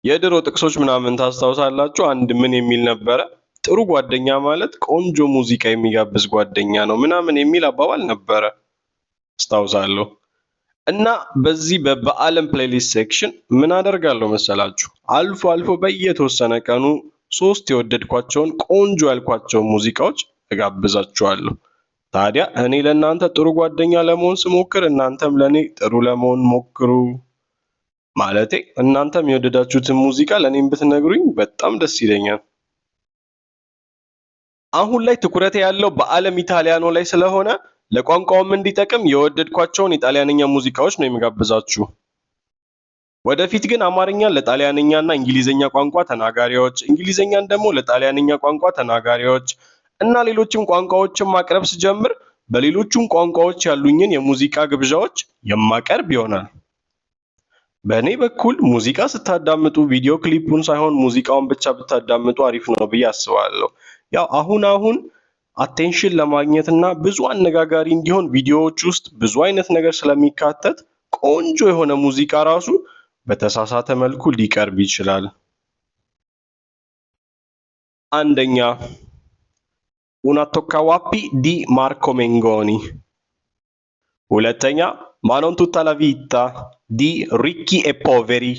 የድሮ ጥቅሶች ምናምን ታስታውሳላችሁ? አንድ ምን የሚል ነበረ? ጥሩ ጓደኛ ማለት ቆንጆ ሙዚቃ የሚጋብዝ ጓደኛ ነው ምናምን የሚል አባባል ነበረ፣ አስታውሳለሁ። እና በዚህ በበዓለም playlist section ምን አደርጋለሁ መሰላችሁ? አልፎ አልፎ በየተወሰነ ቀኑ ሶስት የወደድኳቸውን ቆንጆ ያልኳቸውን ሙዚቃዎች እጋብዛችኋለሁ። ታዲያ እኔ ለእናንተ ጥሩ ጓደኛ ለመሆን ስሞክር እናንተም ለእኔ ጥሩ ለመሆን ሞክሩ። ማለቴ እናንተም የወደዳችሁትን ሙዚቃ ለእኔም ብትነግሩኝ በጣም ደስ ይለኛል። አሁን ላይ ትኩረቴ ያለው በዓለም ኢታሊያኖ ላይ ስለሆነ ለቋንቋውም እንዲጠቅም የወደድኳቸውን የጣሊያንኛ ሙዚቃዎች ነው የምጋብዛችሁ። ወደፊት ግን አማርኛን ለጣሊያንኛና እንግሊዘኛ ቋንቋ ተናጋሪዎች፣ እንግሊዘኛን ደግሞ ለጣሊያንኛ ቋንቋ ተናጋሪዎች እና ሌሎችም ቋንቋዎችን ማቅረብ ስጀምር በሌሎቹም ቋንቋዎች ያሉኝን የሙዚቃ ግብዣዎች የማቀርብ ይሆናል። በእኔ በኩል ሙዚቃ ስታዳምጡ ቪዲዮ ክሊፑን ሳይሆን ሙዚቃውን ብቻ ብታዳምጡ አሪፍ ነው ብዬ አስባለሁ። ያው አሁን አሁን attention ለማግኘት እና ብዙ አነጋጋሪ እንዲሆን ቪዲዮዎች ውስጥ ብዙ አይነት ነገር ስለሚካተት ቆንጆ የሆነ ሙዚቃ ራሱ በተሳሳተ መልኩ ሊቀርብ ይችላል። አንደኛ፣ Una Tokawapi di Marco Mengoni፣ ሁለተኛ፣ Ma non tutta la vita di Ricchi e Poveri፣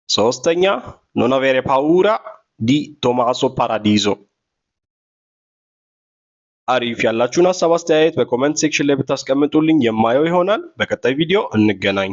ሶስተኛ፣ Non avere paura di Tommaso Paradiso። አሪፍ፣ ያላችሁን ሀሳብ አስተያየት በ comment section ላይ ብታስቀምጡልኝ የማየው ይሆናል። በቀጣይ ቪዲዮ እንገናኝ።